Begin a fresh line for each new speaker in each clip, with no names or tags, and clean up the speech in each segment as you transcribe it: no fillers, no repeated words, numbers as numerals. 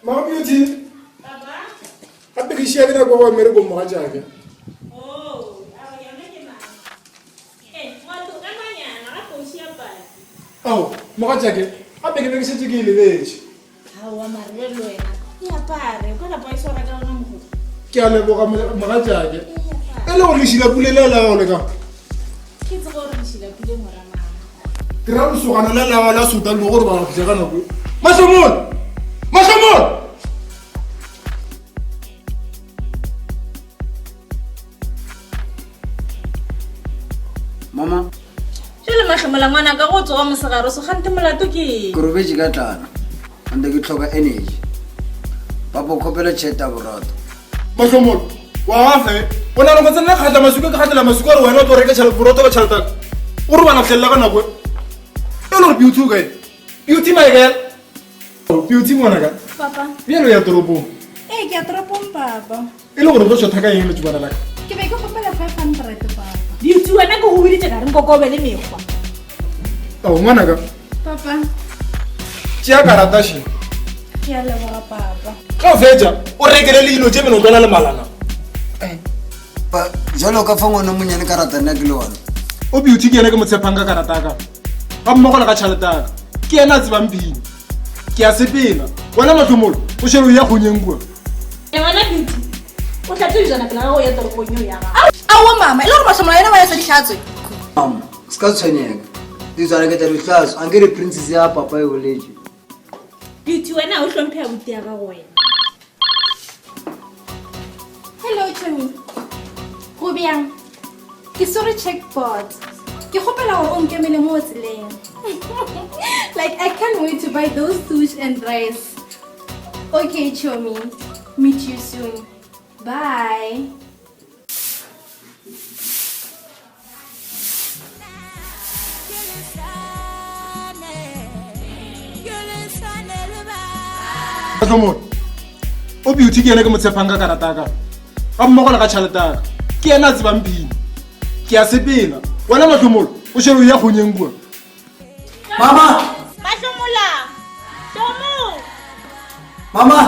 Mama Beauty.
Baba.
Gape ke šia ke nako go mmerekong mogatšake.
Oh, awa yona ke mang? Eh, ngwato emanyana gape o šia paki.
Ao, mogatšake, gape ke be ke šetše ke e lebetše.
Aowa mare le wena. E apare, o ka napa wa e swara ka ona mogogo.
Ke a leboga mogatšake. E le gore lešila pule le la gago le ka.
Ke tseba gore lešila pule mora mama.
Ke ra lesogana le la la sota le gore ba fihla ka nako. Mahlomola! Mahlomola!
Mama.
Jale mahlomola ngwana ka go tsoga mosegare so gante molato ke eng?
Ke robetše ka tlala ante ke tlhoka energy. Papa o kgopela tšhelete ya borotho.
Mahlomola, wa gafe o na le go tsenela kgatla masuka ke kgatlela masuka gore wena o tlo reka borotho ka tšhelete ka. O robala fihlelela ka nako e. E le gore Beauty o kae? Beauty my girl. Beauty ngwanaka.
Papa.
Bjale o ya toropong.
Ee, ke ya toropong papa.
E le gore o tlo šotha ka eng letšobana la ka?
Ke be ke kgopela 500 papa.
Beauty wena ke go biditše ka re nkokobe le mekgwa.
Ao ngwanaka.
Papa.
Tšea karata še.
Ke a leboga papa.
Ge o fetša o rekele le dilo tše menotlwana le malana.
Pa, jalo ka fa ngwana monyane karata nna ke le one.
O Beauty ke yena ke mo tshepang ka karata ya ka. Ga mmogo le ka tšhelete ya ka. Ke yena a tsebang pini. Ke a sepela. Wena Mahlomolo o šele o ya kgonyeng kua.
E wena Beauty, o hlatswe dijana pele ga go ya toropong eo ya gago.
Aowa mama, e le gore Mahlomola yena wa ya sa di hlatswe?
Mama, se ka tshwenyega. Dijana ke tla di hlatswa. Anke re princess ya papa e boletše.
Beauty wena o hlomphe abuti ya gago wena.
Hello Chomi. Go bjang? Ke swere checkboard. Ke kgopela gore o nkemele mo tseleng. Like I can't wait to buy those sushi and rice. Okay Chomi, meet you soon. Bye.
Mahlomola o Beauty ke yena ke mo tshepang ka karata ya ka ga mmogo le ka tšhelete ya ka ke yena a tsebang pini ke a sepela wena Mahlomola o šele o ya kgonyeng kua.
Mama!
Mahlomola! Hlomo!
Mama!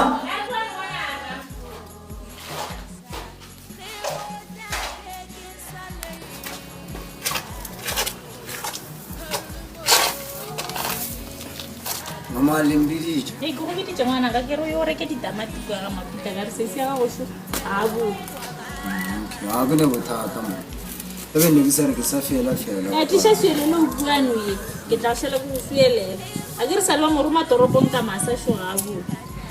Mama le mbiditše.
Ee, ke go biditše ngwana ka ke re o reke ditamati kwa ga Maputla ka re sesi ya gago šo ga bo.
Ga ke ne bothata mo. E be ne ke sa re ke sa fela fela.
A tliša swelelo o buano ye ke tla šala ke go swielela. A ke re sa le wa mo roma toropong ka masa šo ga bo.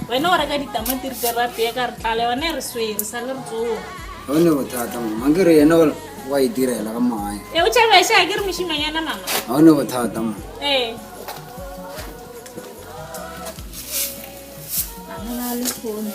Wena o reka ditamati re tle re apeye ka re tlala yona e re swere sa le re tsoga.
Ga o ne bothata mama, nke re yena wa itirela ka mogae.
E o tšhabeša a ke re mošimanyana mama.
Ga o ne bothata mama.
Ee. Bana ba lehono.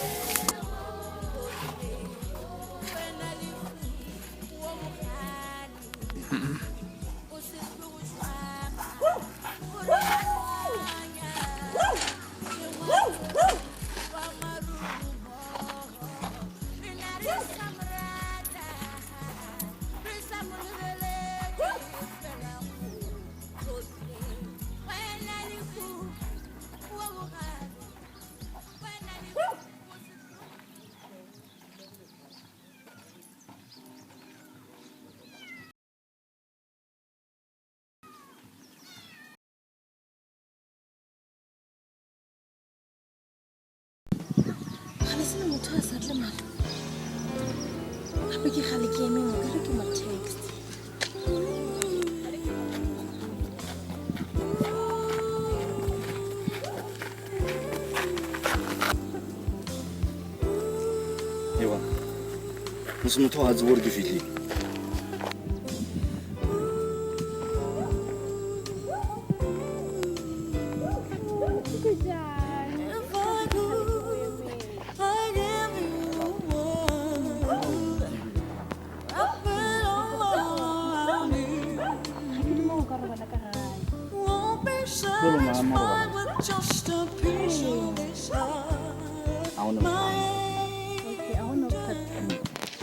Gale sena motho a sa tle mara gape ke gale ke emeng o kare ke mo text.
Ewa, mose motho ga a tsebe gore ke fihlile.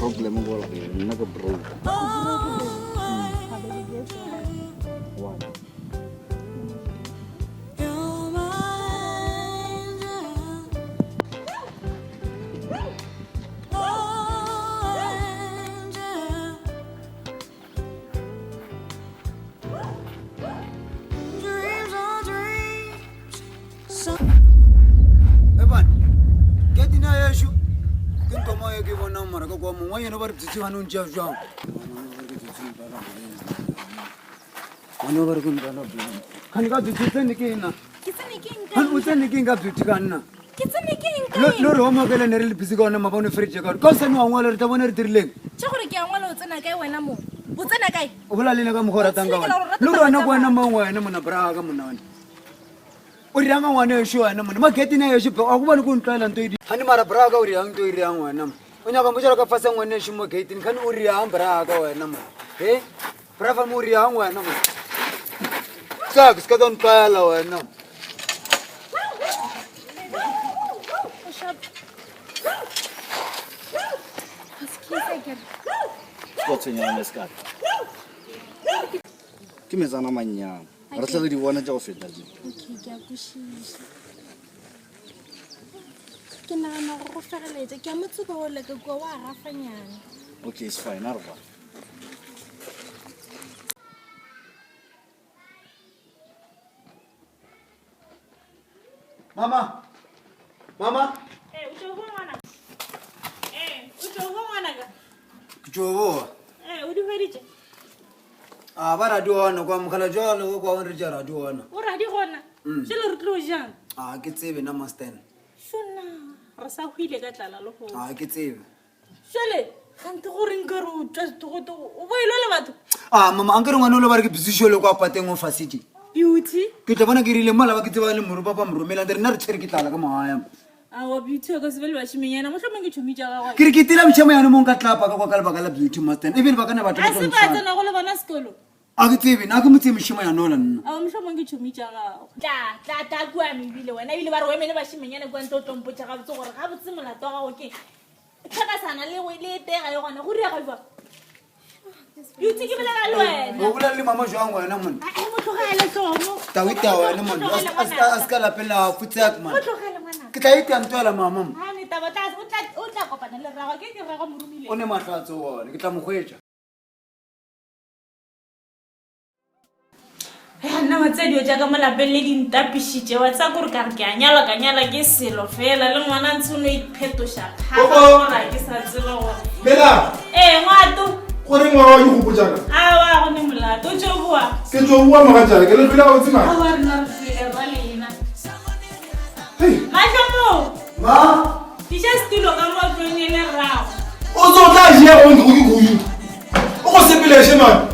Problem gore nna ke broke. Why?
nngwe ke bonang mara ka kwa mongwe yena ba re tsitsi gane o ntšea jang ngwane ba re ke ntwana gane ka beauty tsene ke ena gane o tsene ke eng ka beauty ka nna
ke tsene ke eng ka
lo re homokele ne re le busy ka one mabone fridge ka ka o sane wa ngwala re tla bone re dirileng
tše gore ke a ngwala o tsena kae wena mo o tsena kae
o bola le ena ka mokgwa o ratang ka one lo re wena ko wena mong wena mona bra ka mona one o riang ngwana ešo wena mona magetini a ešo a go bone ko ntlwaela nto e gane mara bra ka o riang nto e riang wena mo o nyaka motšela ka fase ngwane ešo mo gatini gane o riang bra ka wena mo e bra fa mo o riang wena mo sak se ka tsa ntlwaela wena
Se tshwenyana se kae ke metsana mannyane re tle re di bone tša go feta tše
okay ke a kwešiša ke nagana gore go fegeletša ke a mo tseba o leka kua wa gafanyana
okay it's fine a re ba
Mama. Mama.
Eh, o tšo boa ngwana. Eh, o tšo boa ngwanaka.
Ke tšo boa.
Eh, o di hweditše?
A ba ra di ona kwa mogala jwale o kwa o re tša ra di ona.
O ra di gona? Mm. Jale re tlo jang?
A ke tsebe na masten.
Shona, re sa hwile ka tlala le go.
A ke tsebe.
Jale gante gore nka re o tswa setogotogo o bo ilo le batho.
A mama a nkere ngwana o le ba re ke busy show le kwa pateng o fasitše.
Beauty.
Ke tla bona ke rile mola ba ke tseba le moro ba ba mo romela nte rena re tshwere ke tlala ka mogae.
Aowa Beauty o ka se be le bašemenyana mohlomong ke tšhomi tša gagwe.
Ke re ke tila mošemo yane mo nka tlapa ka kwa ka lebaka la Beauty Master ebile ba ka na batho
ba tlo. A se ba tsena go le bona sekolo.
A ke tsebe na ke mo tseye mošemo yane ola nna.
Aowa mohlomong ke tšhomi tša gagwe. Tla tla tla kua mebile wena ebile ba re o emele bašemenyana kua ntle o tlo mpotša gabotse gore gabotse molato wa gago ke tlhakasana le le tega le gona go riega jwang beauty ke bolela le wena
o bolela le mama jwang wena monna
a mo tlogele tlomo
tawita wena monna a se ka lapela futsak man
mo tlogele ngwana
ke tla ita ntwela mama mo
a ne taba tla o tla kopana le rrago ke ke rrago mo romile
o ne mahlo a tsone ke tla mo hwetša
nna wa tsaya dilo jaaka mo lapeng le dintapišitše wa tsaya kore ka re ke a nyalwa ka nyala ke selo fela le ngwana ntse o no iphetoša phagora ke sa tseba gore
bela
ee ngwato
gore ngwa wa ikgopotsaka
awa go ne molato o tso boa
ke tso boa mogatšaka ke le tlwile ga botse
awa rena re tlwile ba lena mahlomo
ma
tiša setulo ka mo tlong e le rrago
o tso tla jea go ke go ke go o go sepeleše mane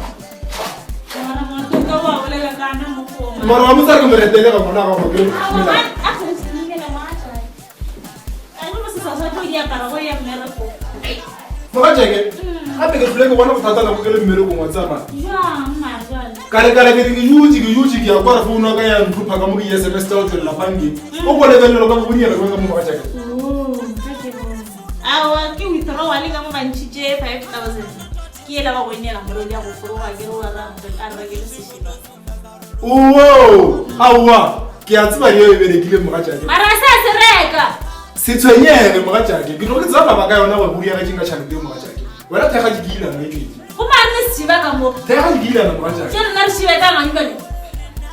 mara wa motsare ke moretele ga ngwana gago ke mogatšeke gape ke tlhole ke bona bothata nako ke le mmerekong wa tsamaya kare kare ke re ke jutse ke jutse ke ya kwa re founu ka ya ntlhopha ka mo ke sms tsa go tswelela bankeng o ko lebelelo ka bo diega ka mo mogatšake
aowa ke withdrawal ka mo bantšhitše 5000 ke ela ba go inela gore ya go foroga ke re wa ra a re ke sešeba
oo aowa ke a tseba yeo e berekile mogatšake
mara se a se reka
se tshwenyege mogatšake ke tlo ke tseba mabaka yona gore go diagetseng ka tšhalete eo mogatšake wena thekga ke ilana e tletse
go mare ne sešeba ka mo
thekga ke ilana mogatšake
ke rena re šibe ka mang jale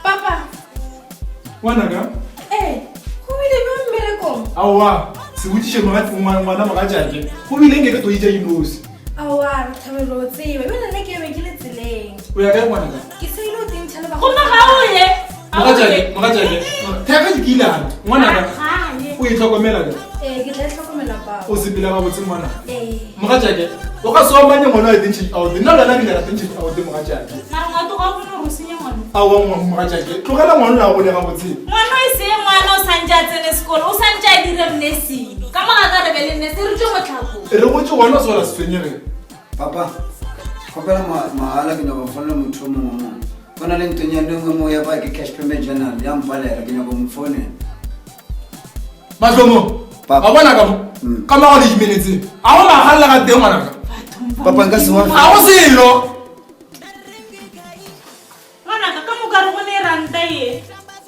papa
ngwanaka
ee go bile bjang mmerekong
aowa se botšiše ngwana mogatšake go bile nke ke to itša inosi
Aowa, re thabela go tseba. Bjale nna ke be ke le tseleng.
O ya kae ngwanaka?
Ke sa ile go tentšha le
Gomme ga o ye.
Mogatšake, mogatšake. Thekga ke ilana. Ngwanaka. O itlhokomela ka?
Ee, ke tla itlhokomela papa.
O sepela gabotse ngwanaka.
Ee.
Mogatšake, o ka se omanye ngwana wa attention out. Nna le wena re nyaka attention out mogatšake.
Mara ngwato ga o bone gore o senya ngwana.
Aowa mogatšake, tlogela ngwana o a gole gabotse.
Ngwana o e seng ngwana o santse a tsene sekolo, o santse a dire nursing. Ka mo ga ka re be le nurse re tšwe motlhakong.
Re gotše gona sola se tshwenyege.
Papa, kgopela mahala ke nyaka go founela motho o mongwe mo. Go na le ntonyane e nngwe mo ya ba ke cash payment journal ya mpalela ke nyaka go mo founela.
Mahlomo,
Papa.
wa bona ka mo ka mo go le imeletseng. A go magalla ga teng ngwanaka.
Papa nka se wa
Ga go selo.
Ngwanaka, ka moka re go ne ranta ye.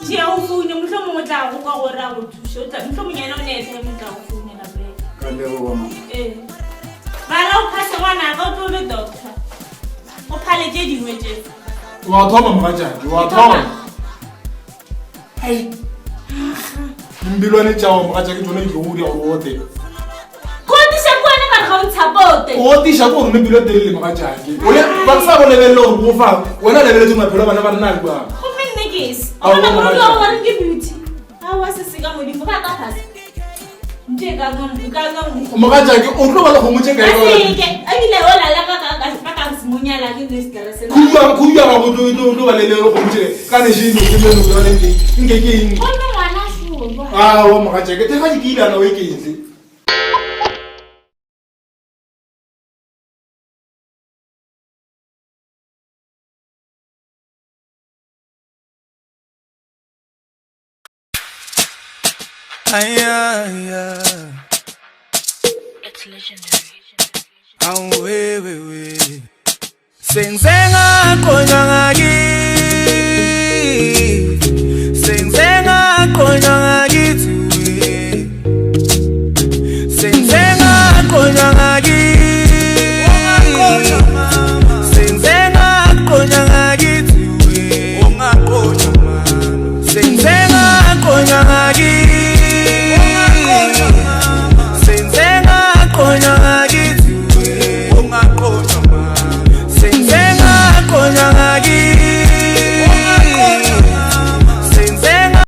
Tšea o foune, mohlomongwe o tla go kwa gore a go thuše. O tla, mohlomong yena o ne airtime o tla go founela back.
Ka leboga mama.
Ee. Bala o phase ngwanaka, o tlo be doctor. O phale tše dingwe tše.
Wa thoma mogatšake, wa thoma. Hai. Dimbilwane tšao mogatšake tšona di tlo go dira gore o ote.
Ko tiša kwane ka ntshapote.
O tiša ko gore ne pelo telele mogatšake. Ole ba sa go lebelele gore go fa wena lebeletse maphelo a bana ba rena a kua.
Gomme nne ke ese.
Ao,
Ona morodi wa
mogatšake.
gore ke beauty. Aowa se se ka modimo ga ka fase. Nte ka nwa ka nwa.
Mogatšake o tlo ba le kgomo tše kae ka wena?
Aseke ebile o lala ka ka ka ka ka semonyala ke le stress.
Khudu khudu ya gago tlo tlo tlo ba le le kgomo tše kae? Ka ne sheno ke le no le nke nke ke eng?
Gomme ngwana šolo.
Aowa mogatšake te ga ke ilana o e ketse.
Ay, ay, ay.
It's legendary.
Awu, we, we, we. Sengize ngaqonywa ngakini.